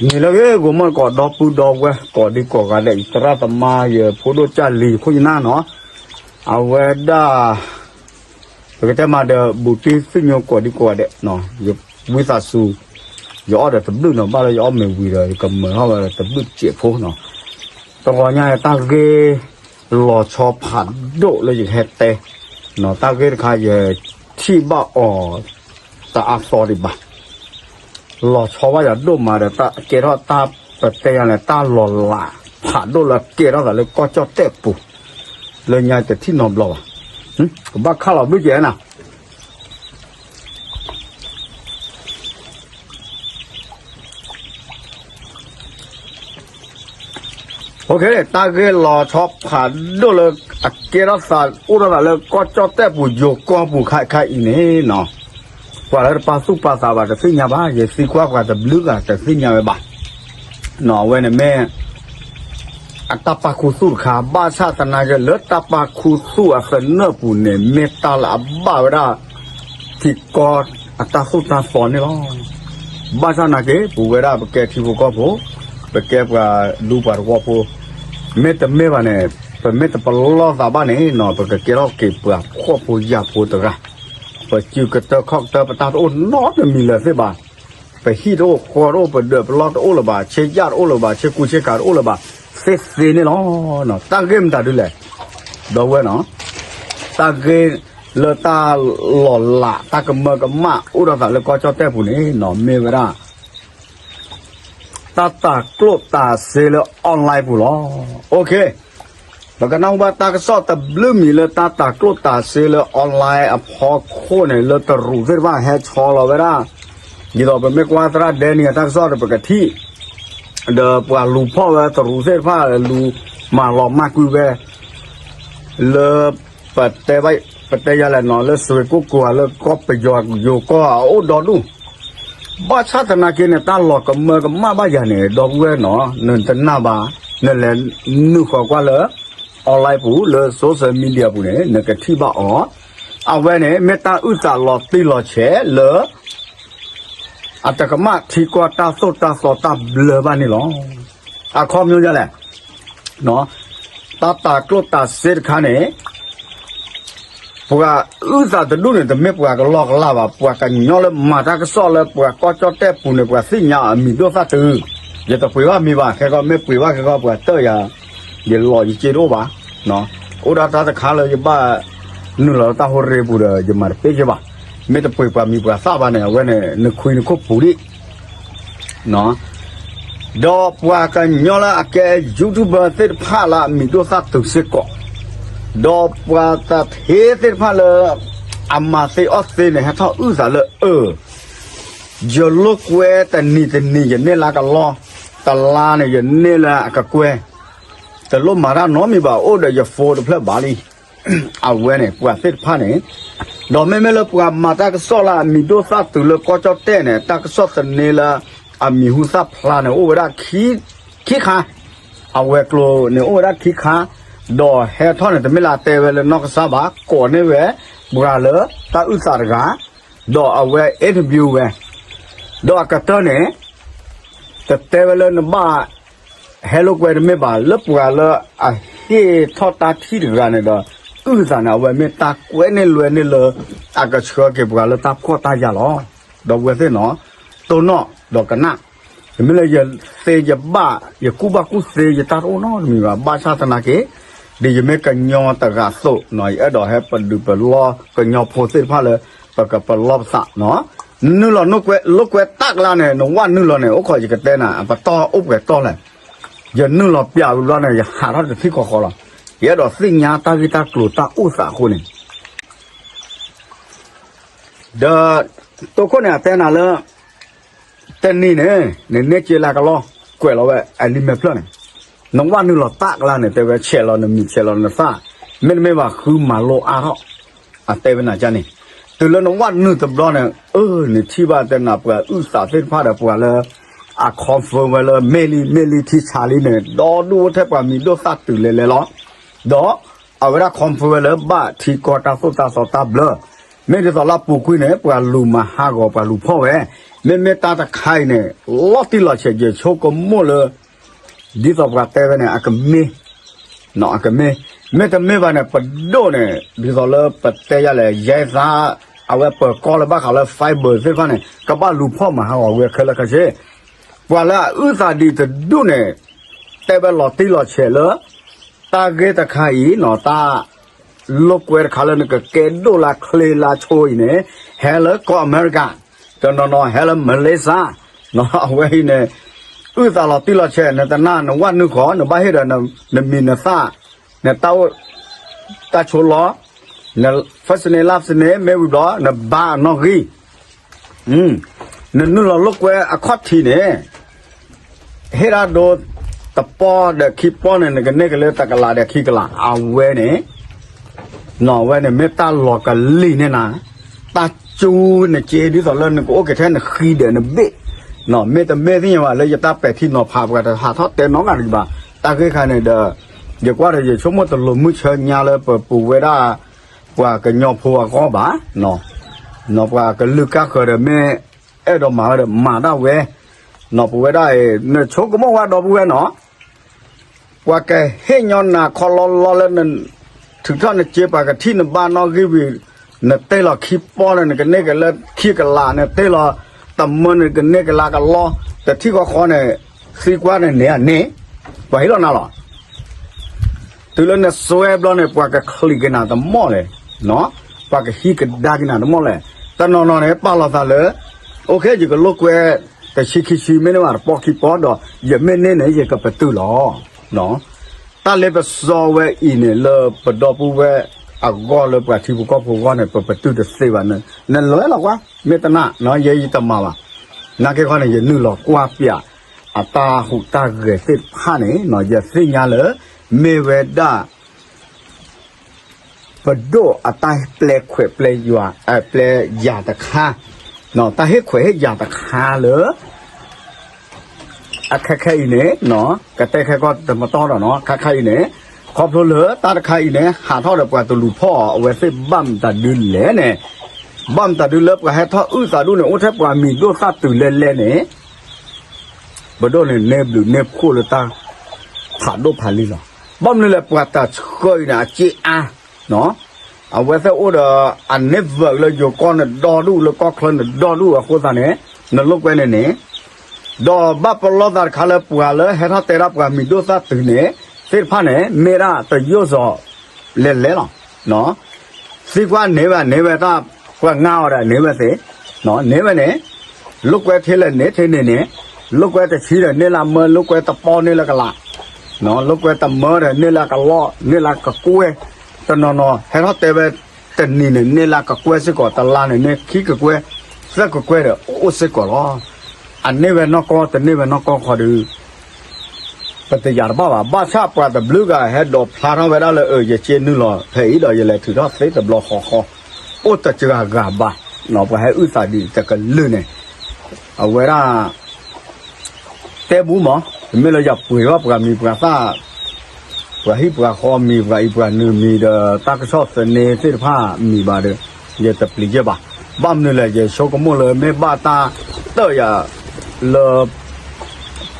နံၤလၢဂ့ၤ ဂီၤမီၢ်ကိးဒီပုၢ်ဒီဝဲၢ်ကိးဒံကိးဂၤဒဲး ယသရၣ်သမါ ယဖိဒိၣ်ကၢ်လံၤယခိၣ်ယနၢ်နီၤ, အဝဲဒၣ် ပကတဲမးဒီး ဘူးတံၢ်သ့ၣ်ညိကိးဒံကိးဂၤဒဲး, ယဝံသးစူၤ ယအီၣ်ဒီးတဘျုးနီၤ, ဘၣ်လၢယအီၣ်မ့ၤဝံၤဒီး ယကမၢထီၣ်ဝဲဒီးတဘျုးတစဲးဖိနီၤ, တဂီၤညါန့ၣ် တၢ်ဂ့ၢ်လီၤဆီဖးဒိၣ်လၢယကဟဲတဲ, တၢ်ဂ့ၢ်တခါယထံၣ်ဘၣ်အီၤ တအါသီဒံးဘၣ် လီၤဆီဘၣ်ယၤဒိၣ်မးဒီး တၢ်ကဲထီၣ်တၢ်ပတဲယၤန့ၣ် တၢ်လီၤလးဖးဒိၣ်လၢကဲထီၣ်သးလၢကီၢ်ကၠီၣ်တဲၣ်ပူၤ, လၢညါတထံၣ်နီတဘျီဘၣ်, ကဘၣ်ခးလီၤဘုကဲနၤ. တၢ်ဂ့ၢ်လီၤဆီ ဖးဒိၣ်လၢအကဲထီၣ်သး အိၣ်ထီၣ်သးလၢကီၢ်ကၠီၣ်တဲၣ်ပူၤ ယိၤကီၢ်ပူၤခါခါအံၤန့ၣ်နီၤ, ပှၤလၢတပာ်သူၣ်ပာ်သးဘၣ် တသ့ၣ်ညါဘၣ်, ယသံကွၢ်ပှၤတဘျုးဂၤ တသ့ၣ်ညါဝဲဘၣ်. အဝဲန့ၣ်မ့ၢ် အတၢ်ပာ်ခူသူၣ်တခါ ဘၣ်ဆၣ်သနာ်က့ လၢတၢ်ပာ်ခူသူၣ်အသနၢၣ်ပူၤန့ၣ် မ့ၢ်တၢ်လၢအဘၣ်ဝဲဒၣ် ထံကီၢ်အတၢ်သိၣ်တၢ်သီန့ၣ်လီၤ. ဘၣ်ဆၣ်သနာ်က့ ပဝဲဒၣ်ပကဲထံဖိကီၢ်ဖိ, ပကဲပှၤဒူပှၤသဝီဖိ, မ့တမ့ၢ်ဘၣ်န့ၣ် ပမ့ၢ်တပလီၢ်သးဘၣ်န့ၣ်နီၤ ပကကဲထီၣ်က့ၤပှၤဖှီၣ်ဖိယာ်ဖိတဂၤ, ပစုကတၢၢ်ခီၣ်ကတၢၢ် ပတၢ်တအိၣ်နီတမံၤလၢၤသ့ၣ်ဘၣ်. ပဟံၣ်တအိၣ်ဃီတအိၣ် ပဒၢးပလီၢ်တအိၣ်လၢၤဘၣ်, ဆ့ယၣ်တအိၣ်လၢၤဘၣ်, ဆ့ကူဆ့ကၤတအိၣ်လၢၤဘၣ်, သ့သ့န့ၣ်လီၤ. တၢ်ဂ့ၢ်မတၤဒ်လဲၣ်, ဒီပုၢ်ဝဲၢ်နီၤ, တၢ်ဂ့ၢ်လၢတၢ်လီၤလး တၢ်ကမၢကမၣ် အိၣ်ဒီးသးလၢကီၢ်ကၠီၣ်တဲၣ်ပူၤန့ၣ်နီၤ မ့ၢ်ဝဲဒၣ် တၢ်တၤကျိၣ်တၤစ့လၢ online ပူၤလီၤ. ပကနၢ်ဟူဘၣ်တၢ်ကစီၣ်တဘျုးမံၤလၢတၢ်တၤကျိၣ်တၤစ့လၢ online အဖီခိၣ်န့ၣ် လၢတရူးသ့ၣ်တဖၣ်ဟဲဆီလီၤဝဲဒၣ်, ဒ်သိးပမ့ၢ်ကွၢ်သရၣ်ဒဲနံၤအတၢ်ကစီၣ်ဒီး ပကထံၣ် ဒီးပှၤလူၤဖီၣ်ဝဲတရူးသ့ၣ်တဖၣ် လူၤမၤလီၤမၢ်ကွံာ်ဝဲ လၢ ပတဲယၤလဲၣ်နီၤ လၢစွ့ၢ်ကိၣ်ကိၤလၢကီၢ်ပယီၤယိၤကီၢ်အအိၣ်ဒီဒူၣ်, ဘၣ်ဆၣ်သနာ်က့န့ၣ် တၢ်လီၤကမၢကမၣ်ဘၣ်ယၤန့ၣ် ဒီပုၢ်ဝဲၢ်နီၤ နတနာ်ဘၣ်, နလဲၤနုာ်ဃီၤကွၢ်လၢ online ပူၤ လၢ social media ပူၤန့ၣ် နကထံၣ်ဘၣ်အီၤ, အဝဲန့ၣ် မ့ၢ်တၢ်အုၣ်သးလီၤတံၢ်လီၤဆဲးလၢ အတကမၣ်ထံကီၢ်တၢ်သိၣ်တၢ်သီတၢ်ဘျၢဘၣ်န့ၣ်လီၤ. အခီပညီဒ်လဲၣ်, တၢ်တၤကျိၣ်တၤစ့တခါန့ၣ် ပှၤအုၣ်သးတဒူၣ်န့ၣ် တမ့ၢ်ပှၤကလီကလီဘၣ်, ပှၤကညီလၢမၤတၢ်ကစီၣ်လၢပှၤကီၢ်ကၠီၣ်တဲၣ်ပူၤန့ၣ် ပှၤသ့ၣ်ညါအမံၤဒိၣ်သၣ်တုၤ, ယတပှ့ၤဘၣ်မံၤဘၣ်, ခဲကီမ့ၢ်ပှ့ၤဘၣ်ခဲကီ ပှၤတၢၢ်ယၤ, ယလီၤယစ့တအိၣ်ဘၣ်, အိၣ်ဒၣ်တၢ်တခါလၢယဘၣ်နုာ်လီၤလၢတၢ်ဟိရ့ပူၤဒီး ယမၤတပ့ၢ်က့ဘၣ်, မ့ၢ်တပှ့ၤပှၤမံၤပှၤသၣ်ဘၣ်န့ၣ် အဝဲန့ၣ် နခွံနခိၣ်ပူၤဒံး ဒီးပှၤကညီလၢအကဲ YouTuber သ့ၣ်တဖၣ်လၢအမံၤဒိၣ်သၣ်တုၤစ့ၢ်ကီး, ဒီးပှၤသထ့သ့ၣ်တဖၣ်လၢ အမၤသ့အီၣ်သ့န့ၣ် ဟဲထီၣ်အုၣ်သးလၢအၢ, ယလိာ်ကွဲတနံၤတနံၤ ယန့ၢ်လၢကလီ, တလါန့ၣ် ယန့ၢ်လၢအကကွဲၢ်, တလိၣ်မၤတၢ်နီတမံၤဘၣ် အိၣ်ဒီးယ phone တဖျၢၣ်ဘၣ်လံ အဝဲန့ၣ် ပှၤသ့ၣ်တဖၣ်န့ၣ်, ဒီးမ့မ့ၢ်လၢပှၤမၤတၢ်ကစီၣ်လၢအမံၤဒိၣ်သၣ်တုၤလၢကီၢ်ကၠီၣ်တဲၣ်န့ၣ် တၢ်ကစီၣ်သန့လၢအမံၤဟူသၣ်ဖျါန့ၣ် အိၣ်ဝဲဒၣ်ခံခါ, အဝဲၤကျိၤန့ၣ်အိၣ်ဝဲဒၣ်ခံခါ, ဒီးဟဲထီၣ်န့ၣ် တမ့ၢ်လၢအတဲဝဲလၢနီၢ်ကစၢ်ဘၣ်, ကိးန့ၢ်ဝဲပှၤလၢတၢ်အုၣ်သးတဂၤ, ဒီးအဝဲ interview ဝဲ, ဒီးအကတၢၢ်န့ၣ် တတဲဝဲလၢနဘၣ် ဟဲလိာ်ကွဲတမ့ၢ်ဘၣ်, လၢပှၤလၢအဟ့ၣ်ထီၣ်တၢ်ထံၣ်တဂၤန့ၣ်ဒီး အုၣ်သးန့ၣ် အဝဲမ့ၢ်တၢ်ကွဲးန့ၢ်လွဲန့ၢ်လၢ အကဆှၢက့ၤပှၤလၢတၢ်ဖှီၣ်တၢ်ယာ်လီၤ. ဒီပုၢ်ဝဲၢ်သ့ၣ်နီၤ, တိၢ်နီၣ်ဒီးကနၣ်, တမ့ၢ်လၢယသ့ယဘၣ် ယကူၣ်ဘၣ်ကူၣ်သ့ ယတၢ်တအိၣ်နီတမံၤဘၣ်, ဘၣ်ဆၣ်သနာ်က့ ဒ်ယမ့ၢ်ကညီတဂၤအသိးနီၤ, ယအဲၣ်ဒိးဟဲပဒုးပလီၢ်ကညီဖိသ့ၣ်တဖၣ်လၢ ပကပလီၢ်ပသးနီၤ, နနုာ်လီၤလိာ်ကွဲတၢ်ကလါန့ၣ် နဝၣ်နုာ်လီၤန့ၣ် အိၣ်ခိးယကတဲနၤ အပတီၢ်အိၣ်ပှဲၤတီၢ်လဲၣ်, ယနုာ်လီၤပျးဝံၤဘျီန့ၣ် ယဟးထီၣ်တထံၣ်ဃီဃီလီၤ. ယအဲၣ်ဒိးသ့ၣ်ညါတၢ်ဂ့ၢ်တၢ်ကျိၤတၢ်အိၣ်သးအဃိန့ၣ် ဒီး တိခိၣ်န့ၣ် အတဲနၤလၢ တနံၤန့ၣ် နန့ၢ်က့လၢကလီ ကွဲးလီၤဝဲ အလံာ်မဲာ်ဖျၢၣ်န့ၣ်, နဝၣ်နုာ်လီၤတၢ်ကလါန့ၣ် တဲဝဲဆဲးလီၤနမံၤဆဲးလီၤနသၣ်, မ့တမ့ၢ်ဘၣ်ဃုမၤလိအါထီၣ်, အတဲဝဲနၤကန့ၣ်, တုၤလၢနဝၣ်နုာ်တဘျီန့ၣ် အၢ နထံၣ်ဘၣ်တဲနၤပှၤအုၣ်သးသ့ၣ်တဖၣ်ဒီးပှၤလၢ အ confirm ဝဲလၢမ့ၢ်လံမ့ၢ်လံထံဆးလံန့ၣ် ဒီဒူၣ်အိၣ်ထဲပှၤမံၤဒိၣ်သၣ်တုၤလဲၤလဲၤလီၤ, ဒီး အဝဲဒၣ် confirm ဝဲလၢဘၣ်ထံကီၢ်တၢ်သိၣ်တၢ်သီတၢ်ဘျၢ, မ့ၢ်ဒ်သိးလၢအပူၤကွံာ်န့ၣ် ပှၤလူၤမၤဟးဂီၤပှၤလူၤဖီၣ်ဝဲ, မ့မ့ၢ်တၢ်တခါအံၤန့ၣ် လီၤတံၢ်လီၤဆဲး ယဆိကမိၣ်လၢ ဒ်သိးပှၤတဲဝဲန့ၣ် အကမ့ၢ် အကမ့ၢ်, မ့တမ့ၢ်ဘၣ်န့ၣ် ပဒိၣ်န့ၣ် ဒ်သိးလၢပတဲယၤလဲၣ် ယဲသး အဝဲပၢၤကီၢ်လၢဘၣ်ဃးလၢ fiber သ့ၣ်တဖၣ်န့ၣ် ကဘၣ်လူၤဖီၣ်မၤဟးဂီၤဝဲခဲလၢာ်ခဲဆ့, ပှၤလၢအအုၣ်သးဒံးတဒူၣ်န့ၣ် တဲဝဲလီၤတံၢ်လီၤဆဲးလၢ တၢ်ဂ့ၢ်တခါအံၤနီၤ တၢ်လိာ်ကွဲတခါလၢနကကဲဒိၣ်လၢချ့လၢဆိအံၤန့ၣ် ဟဲလၢကီၢ်အမဲရကၤ, တနီၤနီၤဟဲလၢမလ့ၡါ, အဝဲအံၤန့ၣ် အုၣ်သးလီၤတံၢ်လီၤဆဲး နတနာ်နဝဲနုာ်ဃီ နဘၣ်ဟ့ၣ်ဒီး နမံၤနသၣ် နတၢ်အိၣ် တၢ်ဆိးလီၢ် န first name last name မ့ၢ်ဝံၤဘျီ နဘါအနီၣ်ဂံၢ် နနုာ်လီၤလိာ်ကွဲအခီၣ်ထံးန့ၣ် ဟ့ၣ်ဒၣ်ဒိတပီၢ်ဒီးခံပီၢ်န့ၣ် နကန့ၢ်က့ၤလၢတကလးဒီးခံကလး အဝဲန့ၣ် နီၤဝဲန့ၣ် မ့ၢ်တၢ်လီၤကလံၤန့ၢ်နၤ, တၢ်ကၠူနစ့ ဒ်သိးလၢနကအိၣ်က့ၤထဲနဃံဒီးနဘ့ၣ်, မ့တမ့ၢ်သ့ၣ်ညါဘၣ် လၢယတၢ်ပဲာ်ထံနီၤဖး ပှၤတဟးထီၣ်တဲနီတဂၤဒံးဘၣ်, တၢ်ဂ့ၢ်ခါန့ၣ်ဒီး ယကွၢ်ဒီးယဆိကမိၣ်တလိၤမုၢ်ဆၢညါလၢပပူၤဝဲဒၣ် ပှၤကညီဖိအဂီၢ်ဘၣ်, နီၤပှၤကလုာ်ကါဃၢၤဒီးမ့ၢ်အဲၣ်ဒိးမၤဝဲဒီးမၤဒၣ်ဝဲ, နီၤပဝဲဒၣ်အံၤ နဆိကမိၣ်ဝဲဒီပုၢ်ဝဲၢ်နီၤ ပှၤကဟ့ၣ်ညီနၤခီလီလီလၢန ထုးထီၣ်နစ့ပှၤကထံၣ်နဘါနီၣ်ဂံၢ်ဝံၤ နတ့ၢ်လီၤခံပီၢ်န့ၣ် နကန့ၢ်က့ၤလၢခံကလး နတ့ၢ်လီၤတမၢန့ၣ် နကန့ၢ်က့ၤလၢကလီ တထံၣ်ဃီဃီန့ၣ် သံကွၢ်န့ၣ်န့ၣ်အန့ၣ် ပှၤဟ့ၣ်လီၤနၤလီၤ တုၤလၢနစွဲဘျီန့ၣ် ပှၤကချံးက့ၤနၤတမီၢ်လဲၣ်, ပှၤကဟံးကဒါက့ၤနၤတမီၢ်လဲၣ်, တနီၤနီၤန့ၣ် ပာ်လီၤသးလၢ အိၣ်ခ့ ယကလိာ်ကွဲ တဆံခံဆံ မ့တမ့ၢ်ဘၣ်တပီၢ်ခံပီၢ်ဒီး ယမ့ၢ်န့ၢ်န့ၣ် ယကပတုာ်လီၤ. တၢ်လ့ပစီဝဲအံၤန့ၣ် လၢပဒီပုၢ်ဝဲၢ်အဂီၢ် လၢပှၤထံဖိကီၢ်ဖိအဂီၢ်န့ၣ် ပပတုာ်တသ့ဘၣ်န့ၣ် နလဲၤလီၤကွၢ် မ့ၢ်တနာ် ယဲယတမၤဘၣ်. နာ်က့ၤခီန့ၣ် ယနုာ်လီၤကွၢ်ပၠး အတၢ်ဟူးတၢ်ဂဲၤသ့ၣ်တဖၣ်န့ၣ် ယသ့ၣ်ညါလၢ မ့ၢ်ဝဲဒၣ် ပဒိၣ်အတၢ်ပျဲခွဲးပျဲယာ် ပျဲယာ်တခါ, တၢ်ဟ့ၣ်ခွဲးဟ့ၣ်ယာ်တခါလၢ အခဲခဲအံၤန့ၣ် ကတဲခဲကီၢ်တမတီၢ်ဒီးနီၤ ခဲခဲအံၤန့ၣ် ခီဖျိလၢတၢ်တခါအံၤန့ၣ် ဟးထီၣ်ဒီးပှၤတလူၤဖီၣ်အီၤ အဝဲသ့ၣ်ဘၣ်မတၤဒုလဲၣ်န့ၣ်, ဘၣ်မတၤဒုလၢပှၤဟဲထီၣ်အုၣ်သးဒူၣ်န့ၣ် အိၣ်ထဲပှၤမံၤဒိၣ်သၣ်တုၤလဲၣ်လဲၣ်န့ၣ် ပဒိၣ်န့ၣ် န့ၢ်ဘျုးန့ၢ်ဖှိၣ်လၢတၢ်ဖးဒိၣ်ဖးလံၤလီၤ. ဘၣ်မနုၤလဲၣ် ပှၤတၢ်ဆှၢအံၤန့ၣ် အစ့အါ, အဝဲသ့ၣ်အိၣ်ဒီး အန့ၢ်ဘၢၣ်လၢယိၤကီၢ်န့ၣ်ဒီဒူၣ် လၢကီၢ်ချၢန့ၣ်ဒီဒူၣ်အဃိသတးန့ၣ် နလိာ်ကွဲန့ၣ်န့ၣ် ဒီးဘၣ်ပလီၢ်သးတခါလၢပှၤလၢဟဲထီၣ်တဲဒၣ်ပှၤမံၤဒိၣ်သၣ်တုၤန့ၣ် သ့ၣ်တဖၣ်န့ၣ် မ့ၢ်ဒၣ်တယိၣ်စီၤလဲၤလဲၤလီၤ. သံကွၢ်န့ၢ်ဝဲန့ၢ်ဝဲတၢ် ပှၤငါအီၤဒီးန့ၢ်ဝဲသ့, န့ၢ်ဝဲန့ၣ် လိာ်ကွဲထဲလဲၣ်န့ၣ်ထဲန့ၣ်န့ၣ်, လိာ်ကွဲတဆံဒီးန့ၢ်လၢမၢ လိာ်ကွဲတပီၢ်န့ၢ်လၢကလး, လိာ်ကွဲတမၢဒီးန့ၢ်လၢကလီၢ် န့ၢ်လၢကကွဲၢ်, တနီၤနီၤ ဟဲထီၣ်တဲဝဲ တနံၤန့ၣ် န့ၢ်လၢကကွဲၢ်စ့ၢ်ကီး တလါန့ၣ်န့ၢ်ခံကကွဲၢ် သၢကကွဲၢ်ဒီးအိၣ်စ့ၢ်ကီးလီၤ. အန့ၢ်ဝဲနီၢ်ကီၢ် တန့ၢ်ဝဲနီၢ်ကီၢ်ခီဒီး ပတယာ်တဘၣ်ဘၣ်. ဘၣ်ဆၣ်ပှၤတဘျုးဂၤဟဲဒိးဖျါထီၣ်ဝဲဒၣ်လၢ အၢ ယစ့နုာ်လီၤဖဲအံၤဒီး ယလဲၤထုးထီၣ်သ့တဘျီဃီဃီ, အိၣ်တစှၤဂၤဘၣ်, ပှၤဟဲအုၣ်သးဒ်အံၤတကလုာ်န့ၣ်, အဝဲဒၣ် တဲဘူးမး, တမ့ၢ်လၢယပှ့ၤဘၣ်ပှၤမံၤပှၤသၣ်, ပှၤဟံၣ်ပှၤဃီမံၤ ပှၤအံၤပှၤနုၤမံၤဒီး တၢ်ကစီၣ်သန့သ့ၣ်တဖၣ်မံၤဘၣ်ဒီး ယတပျံၤယဲၢ်ဘၣ်. ဘၣ်မနုၤလဲၣ် ယဆိကမိၣ်လၢမ့ၢ်ဘၣ်တၢ်တၢၣ်ယၤလၢ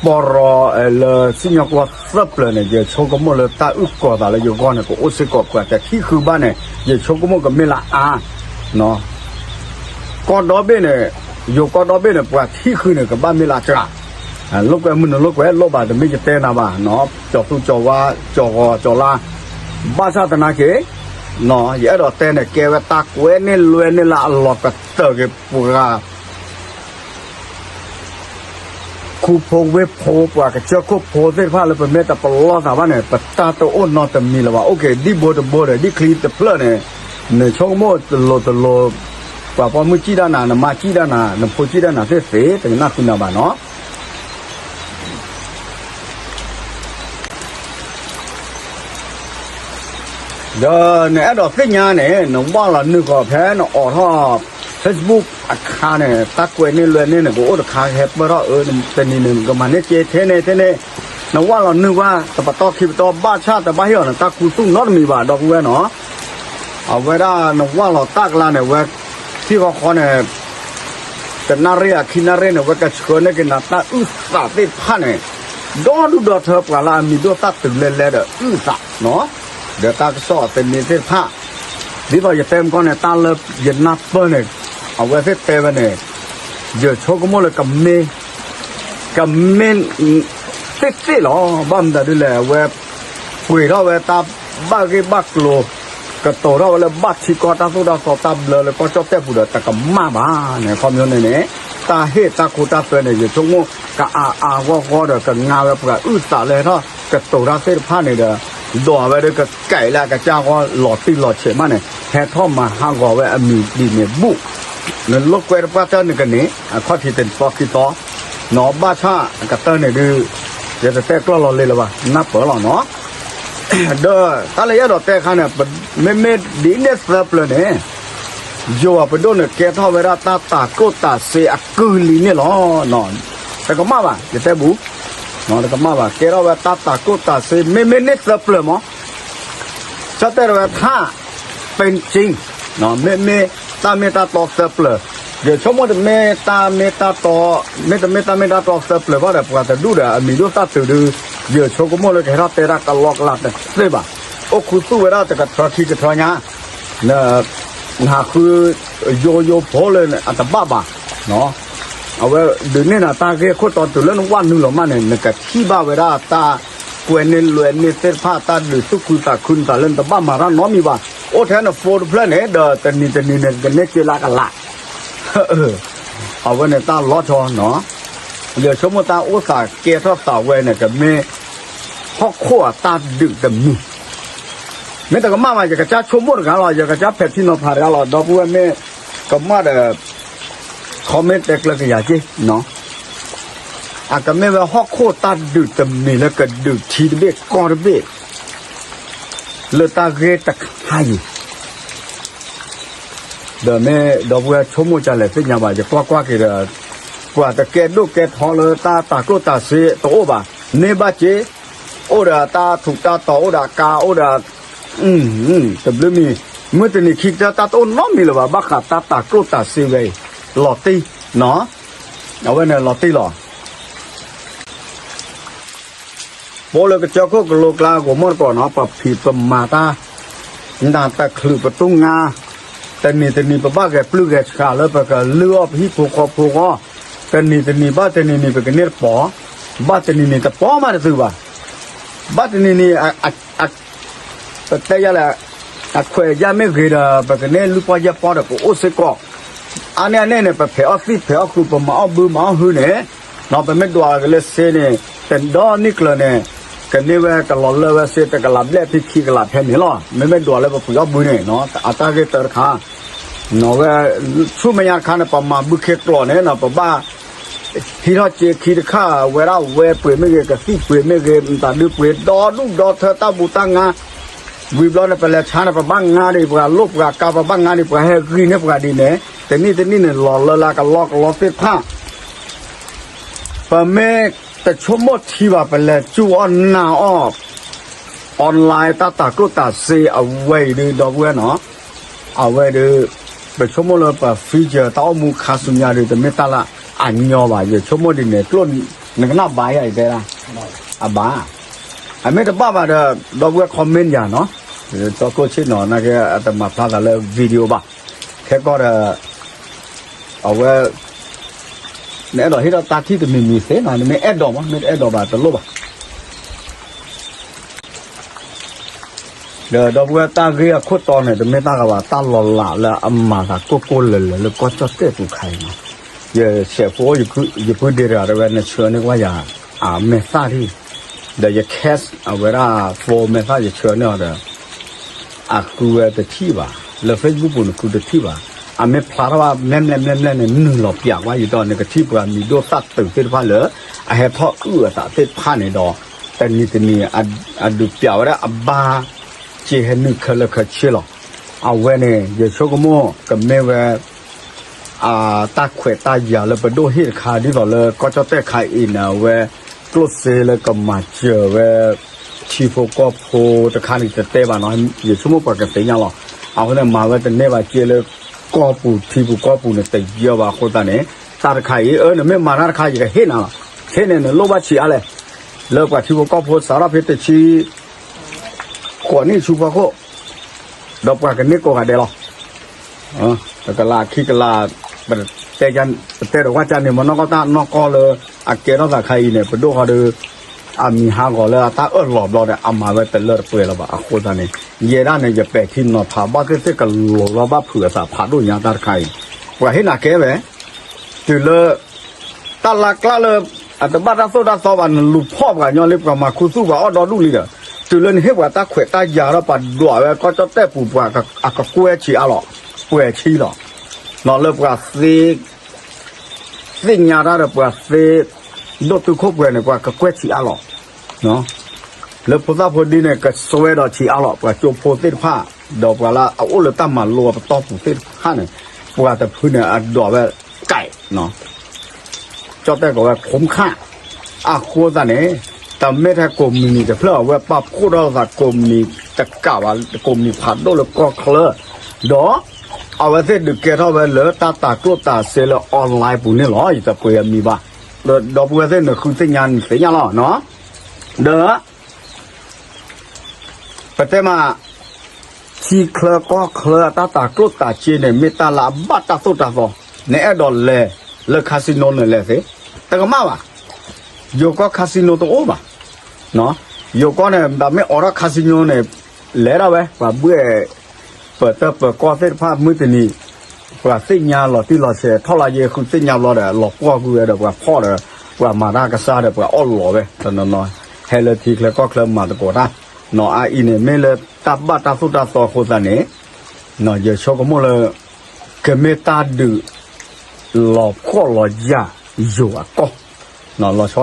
ပီရီ လၢစံၣ်ညီၣ်ကွီၢ်သၢပျၢၤန့ၣ် ယဆိကမိၣ်လၢတၢ်အုၣ်ကီၤသးလၢယဂီၢ်န့ၣ် ကအိၣ်စ့ၢ်ကီး ပှၤတထံၣ်ဃုာ်ဘၣ်န့ၣ် ယဆိကမိၣ်ကမ့ၢ်လၢအါ ကီၢ်ဒီဘ့ၣ်န့ၣ်, ယိၤကီၢ်ဒီဘ့ၣ်န့ၣ် ပှၤထံၣ်ဃုာ်န့ၣ် ကဘၣ်မ့ၢ်လၢအစှၤ, လိာ်ကွဲမုၢ်နုာ်လိာ်ကွဲလိၣ်ဘၣ် တမ့ၢ်ယတဲနၤဘၣ်, ကၠီၤသူကၠီၤဝါ ကၠီၤဂီၤကၠီၤလါ, ဘၣ်ဆၣ်သနာ်က့ ယအဲၣ်ဒိးတဲန့ၣ် ကဲဝဲတၢ်ကွဲန့ၢ်လွဲန့ၢ်လၢအလီၤကတၢၢ်က့ၤပှၤ ခူဖိဝ့ၢ်ဖိ ပှၤကစၢၢ်ခိၣ်ဖိသ့ၣ်တဖၣ်လၢ ပမ့ၢ်တပလီၢ်သးဘၣ်န့ၣ် ပတၢ်တအိၣ်နီတမံၤလၢၤဘၣ်. အိၣ်က့ၤ ဒ်ဘိတဘိဒီး ဒ်ချံတဖျၢၣ်န့ၣ် နဆိကမိၣ်တလိၤတလိၤ, ပှၤပိာ်မုၣ်စံၣ်ဒၣ်နၤ, နမါစံၣ်ဒၣ်နၤ, နဖိစံၣ်ဒၣ်နၤသ့ၣ်သ့ၣ် တကနၣ်ဃုနၤဘၣ်နီၤ. ဒီးနအဲၣ်ဒိးသ့ၣ်ညါန့ၣ် နဝၢ်လီၤနုာ်ဃီၤဖဲနအိးထီၣ် Facebook အခါန့ၣ် တၢ်ကွဲးန့ၢ်လွဲန့ၢ်န့ၣ် ကအိၣ်တခါဟဲပၢၢ်ထီၣ်အၢ တနံၤန့ၣ် ကမၤန့ၢ်က့ထဲန့ၣ်ထဲန့ၣ်, နဝၢ်လီၤနုာ်ကွၢ် တပတီၢ်ခံပတီၢ် ဘၣ်ဆၣ်တဘၣ်ဟ့ၣ်အီၤန့ၣ် တၢ်ခူသူၣ်နီတမံၤဘၣ် ဒီပုၢ်ဝဲၢ်နီၤ. အဝဲဒၣ်နဝၢ်လီၤတၢ်ကလါန့ၣ် ဝဲထံၣ်ဃီဃီန့ၣ် တ တနၣ်ရံၣ်အခံနၣ်ရံၣ်န့ၣ် အဝဲကဆှၢန့ၢ်က့ၤနၤတၢ်အုၣ်သးသ့ၣ်တဖၣ်န့ၣ် ဒီဒူၣ်ဒီထၢ ပှၤလၢအမံၤဒိၣ်သၣ်တုၤလဲလဲဒီးအုၣ်သးနီၤ, ဒီးတၢ်ကစီၣ်အသန့သ့ၣ်တဖၣ် ဒ်သိးယတဲမကီၢ်န့ၣ် တၢ်လၢယနၢ်ပၢၢ်န့ၣ် အဝဲသ့ၣ်တဲဝဲန့ၣ် ယဆိကမိၣ်လၢကမ့ၢ် ကမ့ၢ် သ့ၣ်သ့ၣ်လီၤ. ဘၣ်မတၤဒ်လဲၣ် အဝဲ ပှ့ၤထီၣ်ဝဲတၢ်ဘၣ်ဂ့ၢ်ဘၣ်ကျိၤ ကတိၤထီၣ်ဝဲလၢဘၣ်ထံကီၢ်တၢ်သိၣ်တၢ်သီတၢ်ဘျၢလၢကီၢ်ကၠီၣ်တဲၣ်ပူၤဒီးတကမၣ်ဘၣ်န့ၣ် ခီဖျိန့ၣ်န့ၣ် တၢ်ဟ့ၣ်တၢ်ခိတၢ်သွဲန့ၣ် ယဆိကမိၣ် ကအါအါဂီၢ်ဂီၢ်ဒီး ကငါဝဲပှၤအုၣ်သးလၢဟဲထီၣ်ကတိၤတၢ်သ့ၣ်တဖၣ်န့ၣ်ဒီး ဒွးဝဲဒီးကကဲးလၢအကစၢ်ဂီၢ် လီၤတံၢ်လီၤဆဲးမးန့ၣ် ဟဲထီၣ်မၤဟးဂီၤဝဲအမံၤဒ်န့ၣ်ဘူး နလိာ်ကွဲတပှၢ်တၢၢ်နကန့ၣ် အခီၣ်ထံးတသီခံသီ နီၤ ဘၣ်ဆၣ်အကတၢၢ်န့ၣ်ဒုး ယတတဲကျီၢ်လီၤလ့လၢၤဘၣ် နၢ်ပၢၢ်လီၤနီၤ. ဒီးတၢ်လၢယအဲၣ်ဒိးတဲအခါန့ၣ် မ့မ့ၢ်ဒ်န့ၣ်သၢပျၢၤန့ၣ် ယိၤအပဒိၣ်န့ၣ်ကဲထီၣ်ဝဲဒၣ်တၢ်တၤကျိၣ်တၤစ့အကုၢ်လံန့ၣ်လီၤ. တကမၣ်ဘၣ် ယတဲဘူး တကမၣ်ဘၣ် ကဲထီၣ်ဝဲတၢ်တၤကျိၣ်တၤစ့ မ့မ့ၢ်န့ၣ်သၢပျၢၤမး ကၠီၣ်တဲၣ်တဝဲထၣ် ပ့ၣ်ကၠ့ မ့မ့ၢ်တၢ်မ့ၢ်တၢ်တီသၢပျၢၤ, ယဆိကမိၣ်တမ့ၢ်တၢ်မ့ၢ်တၢ်တီ, မ့တမ့ၢ်တၢ်မ့ၢ်တၢ်တီသၢပျၢၤဘၣ်ဒီး ပှၤတဒူၣ်ဒီးအမံၤဒိၣ်သၣ်တုၤဒုး, ယဆိကမိၣ်လၢကဟဲထီၣ်တဲဒၣ်ကလီကလီတသ့ဘၣ်. အိၣ်ခူသူၣ်ဝဲဒၣ်တကထၢခံကထၢညါ, နဟးဃု ယိယိဖိလၢအတဘၣ်ဘၣ် အဝဲဒုးန့ၢ်နၤတၢ်ဂ့ၢ်ခိၣ်တီတုၤလၢနဝၣ်နုာ်လီၤမးန့ၣ် နကထံၣ်ဘၣ်ဝဲဒၣ်တၢ်ကွဲးန့ၢ်လွဲးန့ၢ်သ့ၣ်တဖၣ် တၢ်ဒုးသူၣ်ခုသးခုနသးလၢနတဘၣ်မၤတၢ်နီတမံၤဘၣ်. အိၣ်ထဲနဖိတဖျၢၣ်န့ၣ် ဒီးတနံၤတနံၤန့ၣ် ကန့ၢ်က့လၢကလး အဝဲန့ၣ်တၢ်လီၤဆီနီၤ. ယဆိကမိၣ်တၢ်အိၣ်သးကဲထီၣ်သးဝဲန့ၣ် ကမ့ၢ်ဟီၣ်ခိၣ်အတၢ်ဒုးတမံၤ, မ့ၢ်တကမၣ်ဘၣ် ယကစၢ်ဆိကမိၣ်တဂၤလီၤ, ယကစၢ်ဖဲးထံနီၤဖးတဂၤလီၤ, ဒီပုၢ်ဝဲၢ်မ့ၢ်ကမၣ်ဒီး comment တဲကျၢၤကယၤက့နီၤ. အကမ့ၢ်ဝဲဟီၣ်ခိၣ်တၢ်ဒုးတမံၤလၢကဒုးထံတဘ့ၣ်ကီၢ်တဘ့ၣ် လၢတၢ်ဂ့ၢ်တခါအံၤ ဒီးမ့ၢ်ဒီပုၢ်ဝဲၢ်ဆိကမိၣ်ကလဲၣ်သ့ၣ်ညါဘၣ် ယကွၢ်ကွၢ်က့ၤဒီး ပှၤတကဲဒိၣ်ကဲထီလၢတၢ်တၤကျိၣ်တၤစ့တအိၣ်ဘၣ်, န့ၢ်ဘၣ်စ့, အိၣ်ဒီးတၢ်ထူးတၢ်တီၤ အိၣ်ဒီးအကါ အိၣ်ဒီး တဘျုးမံၤ, မုၢ်တနံၤခံကတၢၢ်တၢ်တအိၣ်နီတမံၤလၢၤဘၣ် ဘၣ်ဃးတၢ်တၤကျိၣ်တၤစ့ဝဲအံၤ, လီၤတံၢ်နီၤ, အဝဲန့ၣ်လီၤတံၢ်လီၤ. ပအိၣ်လၢကစၢၢ်ခိၣ်ကလိကျါ ဂိၤမီၢ်တကိးနီၤ ပဖံးပမၤတၢ် နတချုးပတူၢ်ငါ, တနံၤတနံၤ ပဘၣ်ဂဲၤပျုၢ်ဂဲၤဆှးလၢပကလုၢ်အီၣ်ပဟံၣ်ဖိဃီဖိဃီ, တနံၤတနံၤ ဘၣ်တနံၤနံၤ ပကန့ၢ်တပီၤ, ဘၣ်တနံၤနံၤတပီၤမးတသုဘၣ်, ဘၣ်တနံၤနံၤ ပတဲယၤလဲၣ်, အခွဲးယာ်မ့ၢ်ဂ့ၤဒီး ပကန့ၢ်လုၢ်ပီၢ်ယဲၢ်ပီၢ်ဒီးကအိၣ်စ့ၢ်ကီး, အါန့ၢ်အန့ၣ်န့ၣ် ပဖဲးအီၣ်သံၣ်ဖဲးအီၣ်ဃုာ် ပမၤအီၣ်ဘုမၤအီၣ်ဟုန့ၣ်, နီၤ ပမ့ၢ်ဒွးက့ၤလၢစ့န့ၣ် တဒီနံၣ်ကျၢၤန့ၣ် ကန့ၢ်ဝဲကလီၤလၢဝဲစ့ တကလးဘျဲၣ်ဖဲခံကလးဖဲန့ၣ်လီၤ. မ့မ့ၢ်ဒွးလၢပပှ့ၤအီၣ်ဘုန့ၣ် အတၢ်ဂ့ၢ်တၢတခါ, နီၤ ဝဲ ဆူမဲာ်ညါတခါန့ၣ် ပမၤဘုခ့ကျိာ်န့ၣ်နီၤ ပဘၣ် ဟံးထီၣ်စ့ခံတခါ ဝဲဒၣ်ဝဲပှ့ၤမ့ၢ်ဂ့ၤ ကသံၣ်ပှ့ၤမ့ၢ်ဂ့ၤ မတၤဒုပှ့ၤ ဒီဒူၣ်ဒီထၢတၢ်ဘူးတၢ်ငါ, ဝံၤဘျီန့ၣ် ပလဲၤဆါန့ၣ် ပဘၣ်ငါဒံးပှၤလိၣ်ပှၤကါ ပဘၣ်ငါဒံးပှၤဟဲဂံၢ်န့ၢ်ပှၤဒ်န့ၣ် တနံၣ်တနံၣ်န့ၣ် လီၤလၢလၢကလီကလီသ့ၣ်တဖၣ် ပမ့ၢ်တဆိကမိၣ်ထံဘၣ် ပလဲၤစူၢ်အီၣ်နာ်အီၣ် online တၢ်တၤကျိၣ်တၤစ့အဝဲအံၤဒုး ဒီပုၢ်ဝဲၢ်နီၤ, အဝဲဒုး ပဆိကမိၣ်လၢပ future တၢ်အိၣ်မူခါဆူညါဒုး တမ့ၢ်တၢ်လၢအညီဘၣ်. ယဆိကမိၣ်ဒ်န့ၣ် ကျိၣ်နကနၣ်ဘၣ်ယၤအံၤတဲဒၣ် အဘၣ်, အမ့ၢ်တဘၣ်ဘၣ်ဒီး ဒီပုၢ်ဝဲၢ် comment ယၤနီၤ, တီကျိၣ်ဆ့ၣ်နီၤ နာ်က့အတမၤဖျါသးလၢ video ဘၣ်, ခဲကီၢ်ဒီး အဝဲ နအဲၣ်ဒိးဟ့ၣ်ဒီးတၢ်ထံၣ်တမံၤမံၤသ့နီၤ, နမ့ၢ်အဲၣ်ဒိးမး မ့ၢ်တအဲၣ်ဒိးဘၣ်တလိၣ်ဘၣ်. ဒီးဒီပုၢ်ဝဲၢ်တၢ်ဂ့ၢ်အခိၣ်တီန့ၣ် တမ့ၢ်တၢ်ဂၤဘၣ် တၢ်လီၤလးလၢအမၤသးကိၢ်ကိၢ်လၢၤလၢၤလၢကီၢ်ကၠီၣ်တဲၣ်ပူၤခါအံၤနီၤ, ယဆဲးဖိအိၣ် ယပုၢ်ဒ့တဂၤတဲဝဲ နဆှၢန့ၢ်ကွၢ်ယၤ အမဲာ်သၣ်ထံၣ်, ဒီးယ cash အဝဲဒၣ် phone မဲာ်သၣ်ယဆှၢန့ၢ်အီၤဒီး အဃုဝဲတထံၣ်ဘၣ်, လၢ Facebook ပူၤန့ၣ်ဃုတထံၣ်ဘၣ်, အမ့ၢ်ဖျါထီၣ်ဘၣ် မဲာ်မဲာ်မဲာ်မဲာ်န့ၣ် နုာ်လီၤပျးကွၢ်ယံၤဒီး နကထံၣ်ပှၤမံၤဒိၣ်သၣ်တုၤသ့ၣ်တဖၣ်လၢ အဟဲထီၣ်အုၣ်အသးသ့ၣ်တဖၣ်န့ၣ်ဒီး တနံၤတနံၤ အဒုးပျးဝဲဒၣ်အဘါ က့ၤဟဲနုာ်ခဲလၢာ်ခဲဆ့လီၤ. အဝဲန့ၣ် ယဆိကမိၣ်ကမ့ၢ်ဝဲ အတၢ်ခွဲးတၢ်ယာ်လၢပဒိၣ်ဟ့ၣ်တခါ ဒ်သိးလၢကီၢ်ကၠီၣ်တဲၣ်ခါအံၤန့ၣ် အဝဲကျိၣ်စ့လၢကမၤစၢၤဝဲ ထံဖိကီၢ်ဖိတခါန့ၣ် တတဲဘၣ်နီၤ, ယဆိကမိၣ်ပှၤကသ့ၣ်ညါလီၤ. အဃိန့ၣ် မၤဝဲတန့ၢ်ဘၣ်က့လၢ ကီၢ်ပူၤထံပူၤကီၢ်ပူၤန့ၣ် တယၢဘၣ်အဃိသတးန့ၣ် တၢ်တခါအံၤ အၢ နမ့ၢ်မၤတၢ်တခါ ယကဟ့ၣ်နၤလီၤ. ဟ့ၣ်န့ၣ် နလိၣ်ဘၣ်ဆံးအါလဲၣ်. လၢပှၤထံဖိကီၢ်ဖိစးထီၣ်ဖဲတဆံဃိးနံၣ်ဆူဖီခိၣ် ဒီးပှၤကန့ၢ်ကိးဂၤဒဲးလီၤ. တကလးခံကလး, ပတဲ, ပတဲဒီးဝဲကန့ၣ် မ့ၢ်နီၢ်ကီၢ်တၢ်နီၢ်ကီၢ်လၢအကဲထီၣ်သးခါအံၤန့ၣ် ပဒိၣ်ဃီဒီး အမံၤဟးဂီၤလၢအတၢ်အၢၣ်လီၤဘျီဒီး အမၤဝဲတလၢတပှဲၤလၢၤဘၣ်. အဃိသတးန့ၣ် ယဲဒၣ်န့ၣ် ယပဲာ်ထံနီၤဖးဘၣ်သ့ၣ်သ့ၣ်ကလီၤလီၤဘၣ်ဖုးအသးဖးဒိၣ်ညါတၢ်တခါအံၤ, ပှၤဟ့ၣ်နၤကဲဝဲ တုၤလၢ တၢ်လၢ်ကျါလၢ အတဘၣ်တၢ်သိၣ်တၢ်သီဘၣ် နလူၤဖီၣ်ပှၤညီလံ ပှၤမၤခူသူၣ်ပှၤအီၣ်ဒီဒူၣ်လံဒီး တုၤလၢနဟ့ၣ်ပှၤတၢ်ခွဲးတၢ်ယာ်ဒီး ပှၤဒွးဝဲကီၢ်ကၠီၣ်တဲၣ်ပူၤ ပှၤအကကွဲဆံးအါလီၤ, ပှဲၤဆံးလီၤ. လၢပှၤသ့ သ့ၣ်ညါတၢ်ဒီးပှၤသ့ ဒိၣ်တုာ်ခိၣ်ပှဲၤန့ၣ် ပှၤကကွဲဆံးအါလီၤ. လၢဖိသၣ်ဖိဒံန့ၣ် ကစွဲဒီးဆံးအါလီၤ. ပှၤကၠိဖိသ့ၣ်တဖၣ် ဒီးပှၤလၢအအိၣ်လၢတၢ်မၤလိအပတီၢ်ပူၤသ့ၣ်တဖၣ်န့ၣ် ပှၤတဖုန့ၣ် အဒွးဝဲ ကဲး ကၠီၣ်တဲၣ်ကိးဝဲ ခိမခၣ်. အဃိသတးန့ၣ် တမ့ၢ်ထဲကိးမုၢ်နံၤတဖျၢၣ် အဝဲပာ်ဖှိၣ်ထီၣ်သးကိးမုၢ်နံၤတကးဘၣ် ကိးမုၢ်နံၤဖးဒိၣ်လၢကီၢ်ချၢ ဒီး အဝဲသ့ၣ်ဒုးကဲထီၣ်ဝဲလၢတၢ်တၤကျိၣ်တၤစ့လၢ online ပူၤန့ၣ်လီၤ. ယတပှ့ၤအမံၤဘၣ်. ဒီပုၢ်ဝဲၢ်သ့ၣ် နဃုသ့ၣ်ညါနသ့ၣ်ညါလီၤ. ဒီး ပတဲမး ထံချၢကီၢ်ချၢအတၢ်တၤကျိၣ်တၤစ့န့ၣ် မ့ၢ်တၢ်လၢအဘၣ်တၢ်သိၣ်တၢ်သီ, နအဲၣ်ဒိးလဲၤလၢ casino န့ၣ်လဲၤသ့, တကမၣ်ဘၣ်. ယိၤကီၢ် casino တအိၣ်ဘၣ်. ယိၤကီၢ်န့ၣ် ဘၣ်မ့ၢ်အိးထီၣ် casino န့ၣ် လဲၤဒၣ်ဝဲ ပှၤဘှဲၣ် ပၢၤတၢၢ်ပၢၤကီၢ်သ့ၣ်တဖၣ်မုၢ်တနံၤ ပှၤသ့ၣ်ညါလီၤတံၢ်လီၤဆဲး ထီၣ်လၢယဲဃုသ့ၣ်ညါဘျီဒီး လီၤပှီၢ်ကွံာ်ဝဲဒီးပှၤဖီၣ်ဒီး ပှၤမၤတၢ်ကစၢ်ဒီးပှၤအီၣ်လီၤဝဲ တနီၤနီၤ ဟဲလၢထံချၢကီၢ်ချၢမၤသကိးတၢ် နီၤအါအံၤန့ၣ် မ့ၢ်လၢတၢ်ဘၣ်တၢ်သိၣ်တၢ်သီအဃိသတးန့ၣ် ယဆိကမိၣ်လၢ ကမ့ၢ်တၢ်ဒုး လီၤဖှီၣ်လီၤယာ်ယိၤအကီၢ် လီၤဆီဒၣ်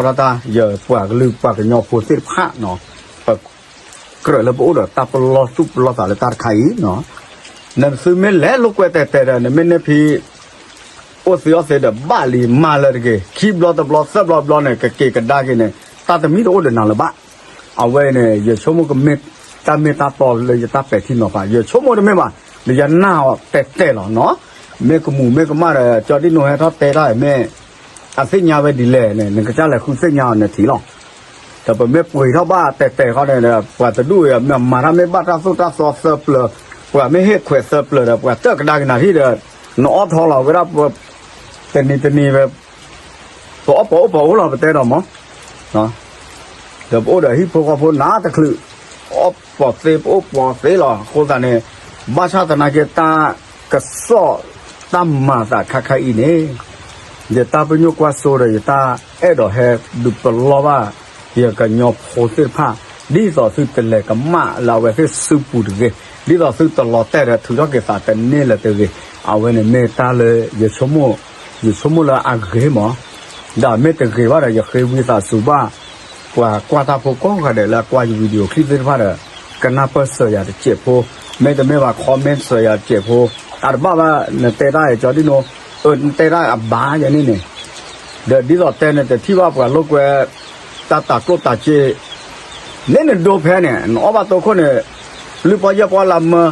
တၢ် ယပှၤကလုာ်ပှၤကညီဖိသ့ၣ်တဖၣ် ပကြၢးလၢပအိၣ်ဒီးတၢ်ပလီၢ်သူၣ်ပလီၢ်သးလၢတၢ်တခါအံၤ နသုမ့ၢ်လဲၤလိာ်ကွဲတဲာ်တဲာ်ဒီး နမ့ၢ်န့ၢ်ဖံ အိၣ်သ့အီၣ်သ့ဒီးဘၣ်လံမၤလၢတဂ့ၤ ခံဘျီတဘျီသၢဘျီဘျီန့ၣ် ကက့ၤကဒါက့ၤန့ၣ် တၢ်တမံၤတအိၣ်ဒီးနၤလၢၤဘၣ်. အဝဲအံၤန့ၣ် ယဆိကမိၣ်ကမ့ၢ်တၢ်မ့ၢ်တၢ်တီလၢယတၢ်ပဲာ်ထံနီၤဖး ယဆိကမိၣ်တမ့ၢ်ဘၣ် ဒီးယနာ်အီၤတဲာ်တဲာ်လီၤနီၤ မ့ၢ်ကမူၤမ့ၢ်ကမၣ်ဒီး ကၠီဒံၣ်နိဟဲထီၣ်တဲတၢ်မ့ၢ် အသ့ၣ်ညါဝဲဒ်လဲၣ်န့ၣ် နကစၢ်လဲၤဃုသ့ၣ်ညါအီၤန့ၣ်ထံၣ်လီၤ. ဒီးပမ့ၢ်ပှ့ၤထီၣ်ဘၣ်တဲာ်တဲာ်ဃီန့ၣ်ဒီး ပှၤတဒူၣ်အံၤ မ့ၢ်မၤတၢ်မ့ၢ်ဘၣ်တၢ်သိၣ်တၢ်သီသၢပျၢၤ ပှၤမ့ၢ်ဟ့ၣ်ခွဲးသၢပျၢၤဒီး ပှၤတၢၢ်ကဒါက့ၤနၤထံၣ်ဒီး နအီၣ်ထီလီၤဝဲဒၣ် တနံၤတနံၤဝဲ ပအီၣ်ပှၤအိၣ်ပှၤအိၣ်လီၤ ပတဲဒီးမး ဒီးပအိၣ်ဒီးဟံၣ်ဖိဃီဖိနးတချုး အီၣ်ပှၤသ့ပအိၣ်ပှၤသ့လီၤ. အဃိသတးန့ၣ် ဘၣ်ဆၣ်သနာ်က့ တၢ်ကစီၣ်တၢ်မၤသးခါခါအံၤန့ၣ် ယတၢ်ပညိၣ်ကွၢ်စိဒီး ယတၢ်အဲၣ်ဒိးဟဲဒုးပလီၢ်ဘၣ် ယကညီဖိသ့ၣ်တဖၣ် ဒ်သိးသုတလဲၤကမၣ်လၢအဝဲသ့ၣ်စုပူၤတဂ့ၤ, ဒ်သိးသုတလီၤတဲာ်ဒီးထုးထီၣ်က့ၤသးတန့ၢ်လၢၤတဂ့ၤ. အဝဲန့ၣ်မ့ၢ်တၢ်လၢယဆိကမိၣ်, ယဆိကမိၣ်လၢအဂ့ၤမး, ဒီးမ့ၢ်တဂ့ၤဘၣ်ဒီး ယဃ့ဝံသးစူၤဘၣ် ပှၤကွၢ်တၢ်ဖိကိးဂၤဒဲးလၢအကွၢ်ယ video clip သ့ၣ်တဖၣ်ဒီး ကနၢ်ပၢၢ်စၢၤယၤတစဲးဖိ, မ့တမ့ၢ်ဘၣ် comment စၢၤယၤတစဲးဖိ, အတဘၣ်ဘၣ် နတဲတၢ်အံၤ ကၠီဒံၣ်နိ, အၢ နတဲတၢ်အဘၣ်ယဲန့ၣ်န့ၣ်, ဒီးဒ်သိးတဲန့ၣ် တထံၣ်ဘၣ်ပှၤလိာ်ကွဲ တၢ်တၤကျိၣ်တၤစ့ န့ၣ်နဒိဖဲန့ၣ် နအီၣ်ဘၣ်တိခိၣ်န့ၣ် လွံၢ်ပီၢ်ယဲၢ်ပီၢ်လၢမၢ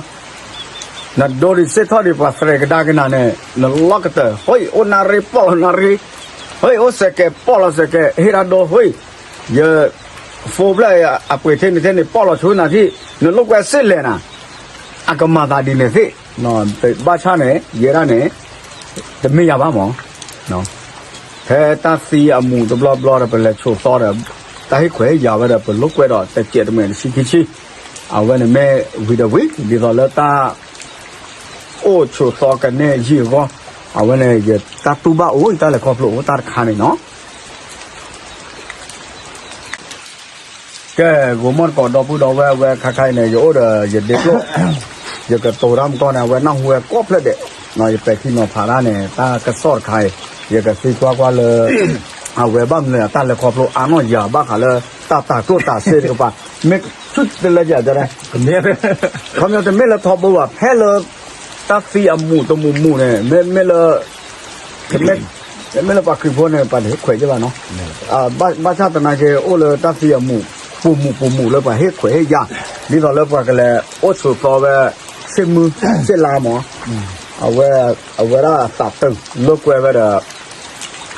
နဒိဒံးစ့ၢ်ထီၣ်ဒံး ပှၤသရဲးကဒါက့ၤနၤန့ၣ် နလီၢ်ကတၢၢ် ဟိ အိၣ်နၣ်ရံၣ်ပီၢ်လီၤနၣ်ရံၣ်, ဟိ အိၣ်စဲးကဲးပီၢ်လီၤစဲးကဲး ဟ့ၣ်တၢ်ဒိ ဟိ ယ phone ဖျၢၣ်အပှ့ၤထဲန့ၣ်ထဲန့ၣ် ပီၢ်လီၤဆိနၤထံၣ် နလိာ်ကွဲစ့ၢ်လဲၣ်နၤ, အကမၤသးဒ်န့ၣ်သ့, ဘၣ်ဆၣ်န့ၣ် ယဲဒၣ်န့ၣ် တမ့ၢ်ယၤဘၣ်မး ဖဲတၢ်သံအမူးတဘျီဘျီဒီး ပလဲၤဆိးသီဒီး တၢ်ဟ့ၣ်ခွဲးဟ့ၣ်ယာ်ဝဲဒီး ပလိာ်ကွဲဒီးတစဲးတမဲာ်တဆံခံဆံ, အဝဲန့ၣ်မ့ၢ်ဝံၤဒီးဝံၤ ဒ်သိးလၢတၢ် အိၣ်ဆိးသီကန့ၢ်ယံာ်အဂီၢ်, အဝဲန့ၣ် ယတၢ်တူၢ်ဘၣ်အိၣ် ယတၢ်လဲၤခီဖျိအိၣ်တၢ်တခါန့ၣ်နီၤ. ကဲ ဂိၤမီၢ်တကိးဒီပုၢ်ဒီဝဲၢ်ဝဲခါခါအံၤန့ၣ် ယအိၣ်ဒီးယဒ့ကျိၣ်, ယကတိၤတၢ်မကီၢ်န့ၣ် အဝဲနၢ်ဟူဝဲကိးဖျၢၣ်ဒဲး, ယပဲာ်ထံနီၤဖးတၢ်န့ၣ် တၢ်ကစီၣ်တခါအံၤ ယကသံကွၢ်ကွၢ်လၢ အဝဲဘၣ်မနုၤတၢ်လဲၤခီဖျိအါနီၢ်ယၤဘၣ်ဃးလၢ တၢ်တၤကျိၣ်တၤစ့တကပၤ, မ့ၢ်ဆူၣ်တလၢယၤတဲ, ခီပညီတမ့ၢ်လၢထီဘိဘၣ် ဖဲလၢ တၢ်သံအမူးတမူးမူးန့ၣ် မ့မ့ၢ်လၢ မ့မ့ၢ်လၢပှၤခရံာ်ဖိန့ၣ် ပှၤတဟ့ၣ်ခွဲးယဲဘၣ်နီၤ, ဘၣ်ဆၣ်သနာ်က့ အိၣ်လၢတၢ်သံအမူး ပူၤမူးပူၤမူးလၢပှၤဟ့ၣ်ခွဲးဟ့ၣ်ယာ်, ဒ်သိးလၢပှၤကလဲၤအိၣ်ဆိးသီဝဲ စ့ၣ်မုၢ်စ့ၣ်လါမး, အဝဲ အဝဲဒၣ်အသးတၢၢ်လိာ်ကွဲဝဲဒီး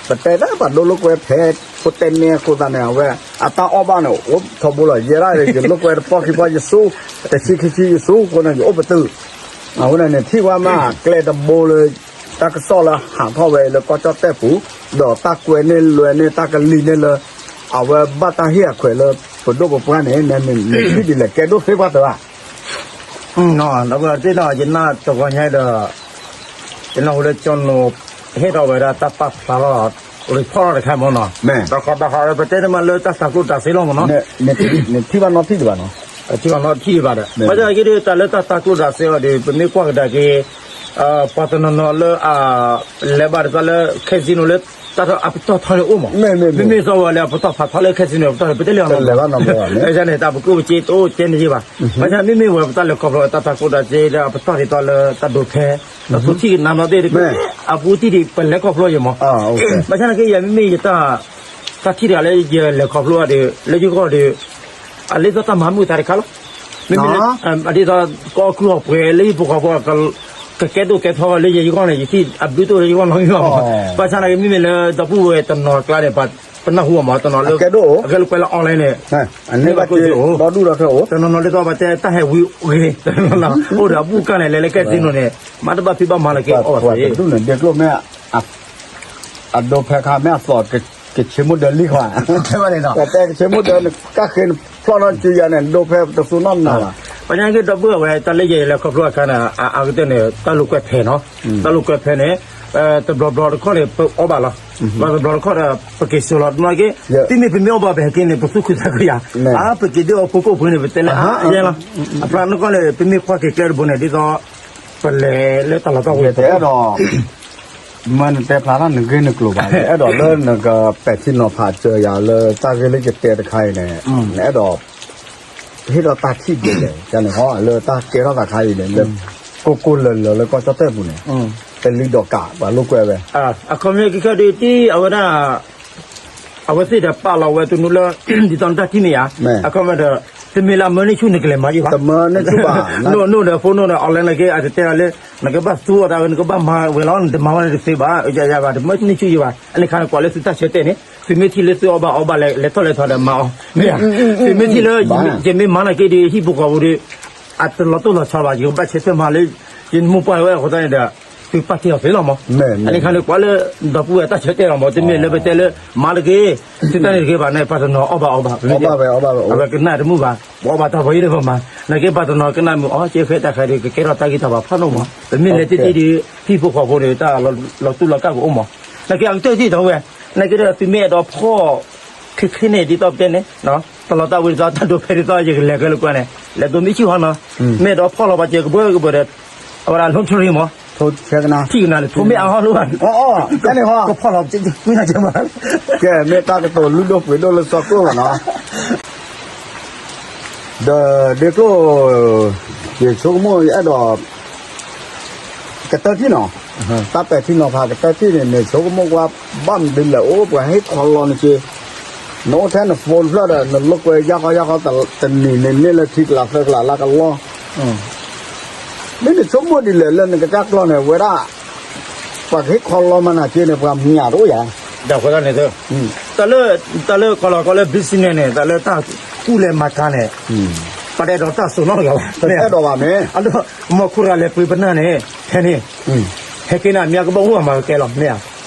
ပတဲတၢ်ပှၤဒိလိာ်ကွဲဖဲ ဖိတဲန့ၢ်အဃိသတးန့ၣ် အဝဲ အတၢ်အီၣ်ဘၣ်န့ၣ် အိၣ်ထီဘိလီၤ ယဲဒၣ် ယလိာ်ကွဲတပီၢ်ခံပီၢ်ယဆူ တဆံခံဆံယဆူအဃိန့ၣ် ယအိၣ်ပတုာ် အဃိန့ၣ်န့ၣ် ထံၣ်ဝဲမး ကျဲတဘိလၢ တၢ်ကစီၣ်လၢဟးထီၣ်ဝဲလၢကီၢ်ကၠီၣ်တဲၣ်ပူၤ ဒီးတၢ်ကွဲန့ၢ်လွဲန့ၢ်တၢ်ကလံၤန့ၢ်လၢ အဝဲဘၣ်တၢ်ဟ့ၣ်အခွဲးလၢ ပဒိၣ်ပပှၢ်န့ၣ် နမ့ၢ်ထံၣ်ဒ်လဲၣ် ကဲဒိၣ်သ့ပှၢ်တၢ်ဘၣ် ဒီးတ့ၢ်နီၢ် ယနၢ်တဂီၤညါဒီး ယနၢ်ဟူလၢကၠီၣ်နိ ဟ့ၣ်ထီၣ်ဝဲဒၣ်တၢ်ပာ်ဖျါလီၤ report တခါမ့ၢ်နီၤ ဘၣ်ဃးဘၣ်ဃးဒီး ပတဲန့ၣ်မးလၢတၢ်သးကျိၣ်တၢ်စ့လီၤမ့ၢ်နီၤ နထံၣ်ဘၣ်နီၣ်ထံၣ်ဒံးဘၣ်နီၤ ထံၣ်ဘၣ်နီၣ်ထံၣ်ဒံးဘၣ်ဒီး ဘၣ်ဆၣ်က့ဒ်တၢ်လၢတၢ်သးကျိၣ်တၢ်စ့အီၤဒီး ပမ့ၢ်ကွၢ်ကဒါက့ၤ ပှၤတနီၤနီၤလၢအ လဲၤဘၣ်တသးလၢ casino လၢ တၢ်ထီၣ်အပတီၢ်ထီန့ၣ်အိၣ်မး မ့မ့ၢ်သီဝဲလၢအပတီၢ်ဖးထီလၢ casino န့ၣ် ပတီၢ်န့ၣ် ပတလဲၤအီၤနီတဘျီဘၣ် ဘၣ်ဆၣ်န့ၣ် တၢ်ပကျိၣ်ပစ့တအိၣ်တဲန့ၣ်ယ့ၢ်ဘၣ် ဘၣ်ဆၣ်မ့မ့ၢ်ဝဲပတၢ်လဲၤခီဖျိတၢ်သးကျိၣ်တၢ်စ့ဒီးအပတီၢ်ဒ်သိးလၢတၢ်ဒိးဖဲ ဒီးပထံၣ်ကနၣ်နီၣ်သ့ၣ် အပူၤတံၢ်ဒံးပလဲၤခီဖျိယ့ၢ်မး ဘၣ်ဆၣ်န့ၣ်က့ယဲမ့မ့ၢ်ယတၢ် တၢ်ထံၣ်တဂၤလၢယလဲၤခီဖျိအီၤဒီး လၢယဂီၢ်ဒီး အဒ်သိးတၢ်မၤမုာ်သးတခါလီၤ မ့မ့ၢ်လၢ ဒ်သိး ကအီၣ်ကုၢ်အီၣ်ပှဲၤလၢယပူၤဃီဖိ ကကဲဒိၣ်ကဲထီလၢယဂီၢ်န့ၣ် ယထံၣ်အဘျုးတအိၣ်လၢယဂီၢ်နီတမံၤဘၣ်မး ဘၣ်ဆၣ်န့ၣ်က့မ့မ့ၢ်လၢဒီပုၢ်ဝဲၢ်တနီၤကျါန့ၣ် ပနၢ်ဟူအီၤမး တနီၤလၢ အကဲဒိၣ် အကဲလၢကွဲးလၢ online န့ၣ် အန့ၣ်ဘၣ်က့ၤ ဒီဒူၣ်ဒီထၢအိၣ် တနီၤနီၤဒ်သိးပတဲတၢ်ဟဲဝံၤဂ့ၤ တနီၤနီၤ အိၣ်ဒီးအဘူၣ်ကၢ်န့ၣ် လဲၤလၢကဲစ့နိန့ၣ် မ့တဘၣ်ဖံးဘၣ်မၤလၢက့ၤအီၣ်ဘၣ် ပှၤတဒူၣ်န့ၣ် ဒ့ကျိၣ်မ့ၢ် အဒိဖဲခါမ့ၢ်အသီၣ် ကဆ့မိၣ်ဒၢလံခါ တဲကဆ့မိၣ်ဒၢ ကၣ်ဃ့နဖျီၣ်ထီၣ်စုယၤန့ၣ် ဒိဖဲတသူနီၣ်နၤဘၣ် ပှၤညါက့ဒီပုၢ်ဝဲၢ် တၢ်လၢယလဲၤခီဖျိအခါန့ၣ် အကတၢၢ်န့ၣ် တၢ်လိာ်ကွဲဖဲနီၤ တၢ်လိာ်ကွဲဖဲန့ၣ် တဘျီဘျီတခီန့ၣ် ပအီၣ်ဘၣ်လီၤ ဘၣ်တဘျီတခီဒီး ပက့ၤစိာ်လီၤ တနီၤက့ သုမ့ၢ်ပမ့ၢ်အီၣ်ဘၣ်ပဟဲက့ၤန့ၣ် ပသူၣ်ခုသးခုယၤ အါ ပက့ၤဒုးအီၣ်ဖိကိၣ်ဖိန့ၣ် ပတဲလၢအါယဲလီၤ အဖျါနကီၢ်န့ၣ် ပမ့ၢ်ကွၢ်က့ၤကျဲတဘိန့ၣ် ဒ်သိး ပလဲၤလၢတၢ်လီၢ်တၢ်ဝဲ တအဲၣ်ဒိး မ့ၢ်နတဲဖျါထီၣ်နဂ့ၢ်နကျိၤဘၣ် နအဲၣ်ဒိးလၢနကပဲာ်ထံနီၤဖးစၢၤယၤလၢတၢ်ဂ့ၢ်လၢယတဲတခါအံၤန့ၣ် နအဲၣ်ဒိး ဟ့ၣ်ထီၣ်တၢ်ထံၣ်ဒ်လဲၣ် ယန့ၣ်ဟီ လၢတၢ်ကဲထီၣ်သးခါအံၤန့ၣ် လၢ ကိၢ်ကိၢ်လၢၤလၢၤလၢကီၢ်ကၠီၣ်တဲၣ်ပူၤန့ၣ် တလံဒီးကးပှၤလိာ်ကွဲဝဲ အခီပညီက့ခီဒီးတံၢ်အဝဲဒၣ် အဝဲသ့ၣ်ဒီးပာ်လီၤဝဲတနူလၢ ဒ်သိးနတၢ်ထံၣ်မ့ၢ်ဧါ အခီပညီဒီး တမ့ၢ်လၢအမၢန့ၢ်ဆူၣ်နကလဲၤမၤယ့ၣ်ဘၣ် တမၢန့ၢ်ဆူၣ်ဘၣ် နိၣ်ဒီးဖိနိၣ်ဒီး online န့ၣ်က့ အတတဲအီၤလၢ နကဘၣ်သူအီၤတၢ်ဝဲ နကဘၣ်မၤဝဲလီၤ နတမၤဝဲန့ၣ်တသ့ဘၣ် ယဘၣ် တမၢန့ၢ်ဆူၣ်ယ့ၣ်ဘၣ် အန့ၣ်ခါန့ၣ် ကွၢ်လၢသုတၢ်ဆၢတဲာ်န့ၣ် သုမ့ၢ်ထံၣ်လၢသုအီၣ်ဘၣ်အီဘၣ်လဲၤထီၣ်လဲၤထီဒီးမၤအီၤ မ့ၢ်ဧါ သုမ့ၢ်ထံၣ်လၢ ယမ့ၢ်မၤနာ်က့ဒီး ဟံၣ်ဖိဃီဖိဒီး အတလီၤတိၢ်လီၤဆီဘၣ် ယကဘၣ်ဆၢထၢၣ်မၤလၢ ယမိၢ်ပှၢ်ဝဲအဃိသတးန့ၣ်ဒီး သုပာ်တ့ၢ်အီၤသ့လီၤမး အန့ၣ်ခါန့ၣ် ကွၢ်လၢ ဒီပုၢ်ဝဲၢ်တၢ်ဆၢတဲာ်လီၤမး တမ့ၢ်လၢပတဲလၢ မၤတက့ၢ် သုတၢ်န့ၣ်တက့ၢ်ဘၣ်န့ၣ် ပှၤတနီၤအီၣ်ဘၣ်အီဘၣ် အဝဲကနၣ်တမုာ်ဘၣ် ပအီၣ်ဘၣ်တၢ်ဖီယံၤဒီးပမၤ နာ်က့ပှၤတနီၤကနၣ်မုာ်အီၣ်ကဲဃဲတၢ်ဃဲဒီး ကကဲထီၣ်တၢ်ဂံၢ်တၢ်ဘါဖးဒိၣ်မး ပမ့ၢ်လဲၤတ့ၢ်တ့ၢ်ဒီး ဟံၣ်ဖိဃီဖိဒီး တၢ်လီၤတူၢ်လီၤကၢ်ကအိၣ်မး နာ်က့အကတၢၢ်တ့ၢ်ထီၣ်ဝဲ နာ်က့ဒီးသုမ့ၢ်အဲၣ်ဒိးဖီၣ် ချ့ချ့န့ၣ် ဒ်သိးပတဲန့ၣ် တလီၤတၢ်ဝံၤဒ်သိးတၢ်ဒိးဖဲဒ်သိးယကလဲၤကဲလၢကွၢ်န့ၣ် လဲၤဒိးမ့ၢ်ဆူၣ်ဟီနီၤ မ့ၢ်အဲၣ်ဒိးဖီၣ်လီၤပှၤစၢၤကဘၢကဘၢဒီး အဝဲဒၣ် lottery မး ထံၣ်ကနၤ ထံၣ်ကနၤန့ၣ် ထိမ့ၢ်အါဟီလိၣ်ဘၣ် ကဖီၣ်လီၤ ကွံာ်နၤကဲမး ကဲ မ့ၢ်တၢ်ကတိၤလုၢ်ဒိၣ်ပှ့ၤဒိၣ်လၢစီၤကိၣ်ဘၣ်နီၤ ဒီးဒ့ကျိၣ် ယဆိကမိၣ်ယအဲၣ်ဒိး ကတၢၢ်ထံၣ်နီၤ တၢ်ပဲာ်ထံနီၤဖးကတၢၢ်ထံၣ်န့ၣ် နဆိကမိၣ်ကွၢ် ဘၣ်မနုၤလဲၣ်အိၣ်ပှၤဟ့ၣ်ခီလီၤနက့ နအိၣ်ထဲန phone တဖျၢၣ်ဒီး နလိာ်ကွဲယၢ်ဃီယၢ်ဃီ တနံၤန့ၣ်န့ၢ်လၢထံကလၤသၢကလၤလၢကလီ မ့ၢ်နဆိကမိၣ်ဒ်လဲၣ်လၢနကစၢ်ကျီၢ်န့ၣ် ဝဲဒၣ် ပှၤကဟ့ၣ်ခီလီၤမၤနၤက့န့ၣ် ပှၤမၠးတအိၣ်ယၤ ဒီးအဃိသတးန့ၣ် တၢ်လၢ တၢ်လၢကီၢ်လီၤကီၢ်လၢ business န့ၣ် တၢ်လၢတၢ်ကူၣ်လဲၤမၤကၤန့ၣ် ပတအဲၣ်ဒိးတၢ်စိာ်နီတဂၤဘၣ် တအဲၣ်ဒိးဘၣ်မ့ၢ် အဒိ မီၤခိရၤလဲၤပှ့ၤပနၢ်န့ၣ် ဟဲန့ၣ် ဟဲက့ၤန့ၣ် အမံၤကဘၣ်အိၣ်မၤဝဲကဲလီၤ မ့ၢ်ဧါ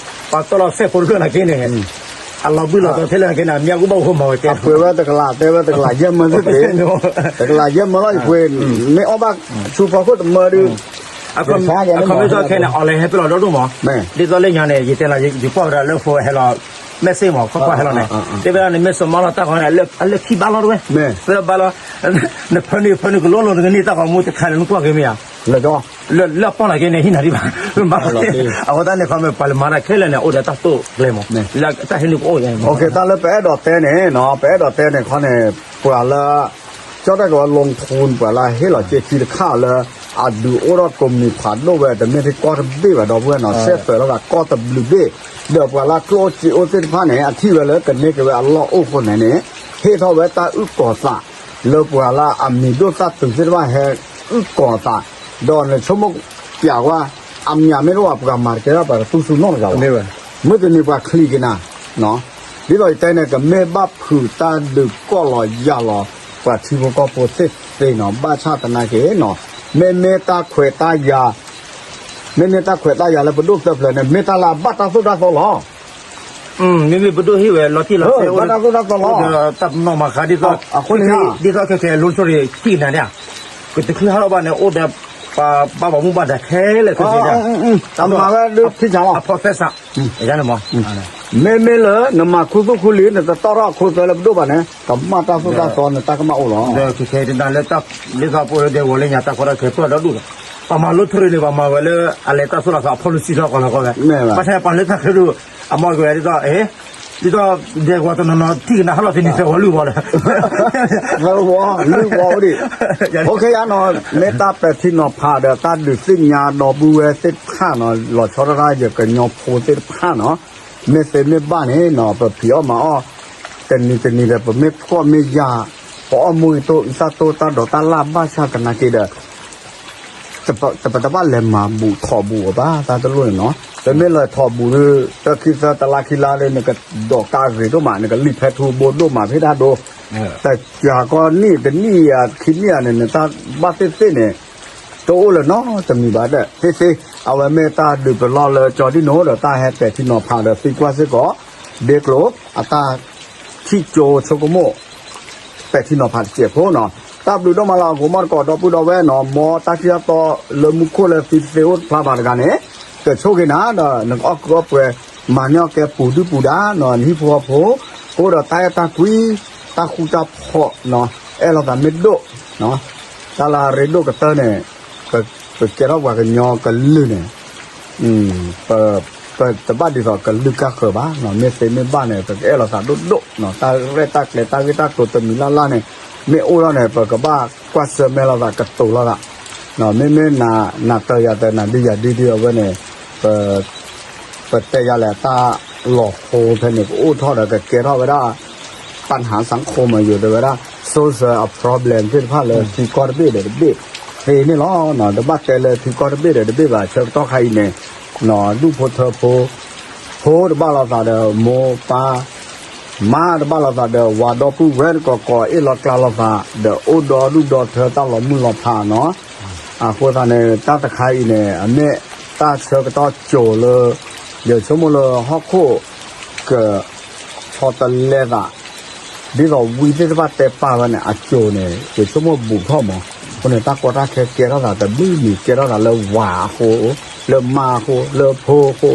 ပှၤတီလီၤစဲးဖိတဖျၢၣ်နာ်က့န့ၣ် အလီၤဘှံးလီၤတီၤထဲလဲၣ်နာ်က့န့ၣ် အမံၤကဘၣ်အိၣ်မၤဝဲကဲ အပှ့ၤဝဲတကလး တဲဝဲတကလးယဲၢ်မၢသုတ့ၢ် တကလးယဲၢ်မၢလီၤ ယပှ့ၤ မ့ၢ်အီၣ်ဘၣ်ဆူဖီခိၣ်တမၢဒုး အခီပညီခဲန့ၣ် online ဟဲပလီၢ်ဒိၣ်ဒိၣ်မး ဒ်သိးလၢညါန့ၣ် ယတဲလီၤ ယကွၢ်ဝဲဒၣ်လၢဖိဟဲလီၤ message မး ခီပှၢ်ဟဲလီၤန့ၣ် တဲဝဲဒၣ်န့ၣ် မ့ၢ်စိာ်မီၤလီၤတၢ်ဃီန့ၣ် အလၢခံဘးလီၤတဝဲ သၢဘးလီၤ နဖၢနုာ်ဖၢနုာ်ကလိလိၤနကန့ၢ်တၢ်ဂီၤမူတခါန့ၣ် နကွၢ်က့ၤမ့ၢ်ဧါ လၢ လၢအပီၢ်နာ်က့န့ၣ် ဟံးနၤဒံးဘၣ် မၤလီၤ အဃိသတးန့ၣ် ခီမ့ၢ်ပှၤလၢမၤတၢ်ခဲလၢာ်န့ၣ် အိၣ်ဒီးတၢ်တိာ်ကျဲၤမး လၢတၢ်ဟ့ၣ်နုာ်ကအိၣ်ယါ တၢ်လၢပအဲၣ်ဒိးတဲန့ၣ်နီၤ ပအဲၣ်ဒိးတဲန့ၣ်ခီန့ၣ် ပှၤလၢ ကၠီၣ်တဲၣ်ကဝီၤ လီၤခူ ပှၤလၢဟ့ၣ်လီၤစ့ခံတခါလၢ အဒုးအိၣ်ထီၣ်ကိးမံၤဖးဒိၣ်ဝဲ တမ့ၢ်ထဲကီၢ်တဘ့ၣ်ဘၣ် ဒီပုၢ်ဝဲၢ်နီၤ ဆဲးသွဲးထီၣ်သးကီၢ်တဘျုးဘ့ၣ် ဒီးပှၤလၢကျိၣ်စ့အိၣ်သ့ၣ်တဖၣ်န့ၣ် အထံၣ်ဝဲလၢကန့ၢ်က့ၤဝဲအလီၢ်အိၣ်အဃိန့ၣ်န့ၣ် ဟ့ၣ်ထီၣ်ဝဲတၢ်အုၣ်ကီၤသး လၢပှၤလၢအမံၤဒိၣ်သၣ်တုၤသ့ၣ်တဖၣ်ဟဲအုၣ်ကီၤသး ဒီးနဆိကမိၣ်ပျးဝဲ အမံၤမ့ၢ်တအိၣ်ဘၣ် ပှၤမၤတကဲထီၣ်ပှၤတတူၢ်ဆူၣ်နီတဂၤဘၣ် မုၢ်တနံၤပှၤချံးက့ၤနၤ, ဒ်သိးယတဲန့ၣ် ကမ့ၢ်ဘၣ်ဖုးတၢ်ဒုးကီၢ်လီၤယၤလီၤ ပှၤထံဖိကီၢ်ဖိသ့ၣ်သ့ၣ်နီၤ ဘၣ်ဆၣ်သနာ်က့နီၤ မ့မ့ၢ်တၢ်ခွဲးတၢ်ယာ်, မ့မ့ၢ်တၢ်ခွဲးတၢ်ယာ်လၢပဒိၣ်သၢဖျၢၣ်န့ၣ် မ့ၢ်တၢ်လၢအဘၣ်တၢ်သိၣ်တၢ်သီလီၤ. မ့မ့ၢ်ပဒိၣ်ဟ့ၣ်ဝဲလီၤတံၢ်လီၤဆဲး ဘၣ်တၢ်သိၣ်တၢ်သီလီၤ. တၢ်ပနီၣ်မၤဃါဒ်သိး အဃိန့ၣ် ဒ်သိးခဲခဲလိဆိၣ်ရ့ၣ်ထံၣ်နၤဒၣ် ကတချုးဟးထီၣ်ဘၣ်န့ၣ် အိၣ်ဒီးပှၤဘၣ်ပှၤမူဘၣ်ဒါခဲလၢာ်ခဲဆ့ဒၣ် တမၤဝဲဒ်ထံဆးလီၤ အဖီၣ်သဲစး ယန့ၣ်မ့ၢ် မ့မ့ၢ်လၢနမၤခူသူၣ်ခူလံၤ နတတီၣ်ထီၣ်အခိသွဲလၢပဒိၣ်ဘၣ်န့ၣ် ကမၣ်တၢ်သိၣ်တၢ်သီနတၢ်ကမၣ်အိၣ်လီၤ. ဒီးခဲခဲတနၤလၢ ဒ်သိးပအိၣ်လၢဒဲကဝီၤလၢညါတၢ်ကီတၢ်ခဲပၢၢ်ဒီဒူၣ်ဒီး ပှၤမၤလိထရံးန့ၣ် ပှၤမၤဝဲလၢအလဲၤတၢ်သိၣ်တၢ်သီအဖီၣ်လူစံထီၣ်ကီးလီၤကီးဝဲ ဘၣ်ဆၣ်ပှၤလၢတၢ်ချၢဒူၣ် အမၤက့ၤဝဲဒ်သိး ဒ်သိးဒဲကဝီၤတနီၤနီၤ ထံၣ်ကနၣ်ဟီၣ်လီၤတနံၤသၢဝီလွံၢ်ဝီလီၤ သၢဝီလွံၢ်ဝီအိၣ်ဒံး အိၣ်ခ့ယါနီၤ မ့ၢ်တၢ်ပဲာ်ထံနီၤဖးဒီးတၢ်ဒုးသ့ၣ်ညါဒီပုၢ်ဝဲၢ်သ့ၣ်တဖၣ်နီၤ လီၤဆီဒၣ်တၢ်ယကညီဖိသ့ၣ်တဖၣ်နီၤ မ့ၢ်သ့မ့ၢ်ဘၣ်န့ၣ်နီၤ ပဖံးအီၣ်မၤအီၣ် တနံၤတနံၤဒီး ပမ့ၢ်ဖှီၣ်မ့ၢ်ယာ် ပအီၣ်မူအံၤတိၢ်အံသၣ်တိၢ်တၢ်ဒိးတၢ်လၢ်ဘၣ်ဆၣ်သနာ်က့ဒီး ပတဘၣ်လဲၤမၤဘူးထီၣ်ဘူးအီၤဘၣ် တၢ်တလိၣ်န့ၣ်နီၤ ပမ့ၢ်လဲၤထီၣ်ဘူးဒီး တၢ်ခံသၢတလါခံလါဒီး နကဒိးကးဂ့ၤဒိၣ်မး နကလံာ်ဖဲထူဘိဒိၣ်မးဖဲဒၣ်ဒိ တကးကီနံၣ်တနံၣ်အခံနံၣ်ဧါန့ၣ် နတၢ်ဘၣ်သ့ၣ်သ့ၣ်န့ၣ် တအိၣ်လၢၤနီတမံၤဘၣ်ဒီး သ့သ့ အဝဲမ့ၢ်တၢ်ဒုးပလီၢ်လၢကၠီဒံၣ်နိဒီးတၢ်ဟဲပဲာ်ထံနီၤဖးဒီးသံကွၢ်စ့ၢ်ကီး ဒ့ကျိၤအတၢ် ထံၣ်ကၠိဆိကမိၣ် ပဲာ်ထံနီၤဖးတစဲးဖိနီၤ တၢ်ဘျုးဒိၣ်မးလၢအဂီၢ်မီၢ်တကိးဒီပုၢ်ဒီဝဲၢ်နီၤ မ်တၢ်ထံၣ်တၢ်တီလၢမူခိၣ်လၢသံသ့အိၣ်တဖျါဘၣ်တဂၤန့ၣ် ကဆိၣ်ဂ့ၤနၤဒီး နကအီၣ်ကုအီၣ်ပှဲၤ မၤန့ၢ်အီၣ်ကဲပူၤဒုၣ်ပူၤဒါနီၤ နဟံၣ်ဖိဃီဖိ ကအိၣ်ဒီးတၢ်အဲၣ်တၢ်ကွံ တၢ်ဃူတၢ်ဖိးနီၤ အဲၣ်လိာ်သးမ့ၢ်ဒိၣ် တၢ်လၢအရ့ဒိၣ်ကတၢၢ်န့ၣ် ပကဲထီၣ်ပှၤကညီကလုာ်န့ၣ် ပတဘၣ်ဒ်သိးကလုၢ်ကၢ်ဃၢၤဘၣ်, မ့ၢ်သ့မ့ၢ်ဘၣ်န့ၣ် ပကအဲၣ်လိာ်သးဒိၣ်ဒိၣ်, တၢ်ရဲၣ်တၢ်ကျဲၤတၢ်ဂ့ၢ်တၢ်ကျိၤတမံၤလၢ်လၢ်န့ၣ် မ့ၢ်အိၣ်ထီၣ်န့ၣ် ပကဘၣ်ကွၢ်ဆၢၣ်မဲာ်လိာ်သးကတိၤလိာ်သး, မ့မ့ၢ်နၤတၢၤယၤတၢၤ နၤဒုယၤဒုဒုအဝဲန့ၣ် ပတဲယၤလဲၣ် တၢ်လီၤဟိဖဲန့ၣ် ကအိၣ်ထီၣ်ဒီးကကဲထီၣ်ဝဲဒၣ် ပှၤဟးစၣ်ခိၣ်မၤယိာ်တဲဝဲဒၣ် social problem သ့ၣ်တဖၣ်လၢထံကီၢ်တဘ့ၣ်ဒီးတဘ့ၣ်သ့န့ၣ်လီၤ. တဘၣ်တဲလၢထံကီၢ်တဘ့ၣ်ဒီးတဘ့ၣ်ဘၣ် ဆၢကတီၢ်ခါအံၤန့ၣ် ဒူၣ်ဖိထၢဖိ ဖိတဘၣ်လိာ်သးဒီးမိၢ်ပၢ် မါတဘၣ်လိာ်သးဒီးဝၤဒီပုၢ်ဝဲၢ်တကီၢ်ကီၢ် အ့ၣ်လိာ်ကျါလိာ်သး ဒီးအိၣ်ဒီဒူၣ်ဒီထၢတၢ်လီၤမုၢ်လီၤဖးနီၤ. အဃိသတးန့ၣ် တၢ်တခါအံၤန့ၣ် အမ့ၢ်တၢ်ဆၢကတီၢ်ကၠိၤလၢ ယဆိကမိၣ်လၢဟီၣ်ခိၣ်က ဆီတလဲသး ဒ်သိးဝံသ့ၣ်တဖၣ်တဲပာ်ဝဲန့ၣ် အကၠိၤန့ၣ် ယဆိကမိၣ်ဘူးထီၣ်မး. အဃိန့ၣ် တၢ်ကီတၢ်ခဲကဲထီၣ်သးတဘျုးမံၤ ကဲထီၣ်သးလၢဝၤအဃိ, လၢမါအဃိ, လၢဖိအဃိ,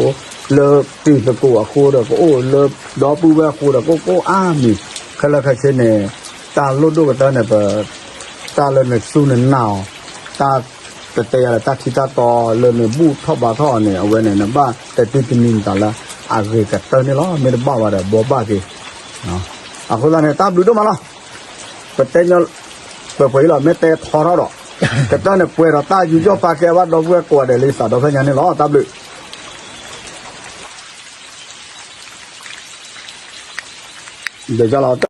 လၢတံၤသကိးအဃိဒီးကအိၣ်, လၢဒီပုၢ်ဝဲၢ်အဃိဒီးကအိၣ် ကအိၣ်အါမံၤ, ခဲလၢာ်ခဲဆ့န့ၣ် တၢ်လိၣ်ဒိၣ်ကတၢၢ်န့ၣ် ပ တၢ်လၢနစူၢ်နနာ်အီၤ, တၢ် ပတဲယၤဒီးတၢ်ထံတၢ်တီလၢနဘူၣ်ထီၣ်ဘါထီၣ်အီၤန့ၣ် အဝဲန့ၣ် နဘၣ်တဲတံတနံၤနသးလၢအဂ့ၤကတၢၢ်န့ၣ်လီၤ. မ့ၢ်တဘၣ်ဘၣ်ဒီးဘှီဘၣ်က့ၤ. အဃိသတးန့ၣ် တၢ်ဘျုးဒိၣ်မးလီၤ. ပတဲညီ ပပှဲၤအံၤလီၤ မ့ၢ်တဲထီထီၣ်ဒီး ကတၢၢ်န့ၣ်ပှဲၤဒီးတၢ်ယူးယီၣ်ပာ်ကဲဘၣ်ဒီပုၢ်ဝဲၢ်ကိးဂၤဒဲးလၢသးဒီဖျၢၣ်ညါန့ၣ်လီၤ. တၢ်ဘျုး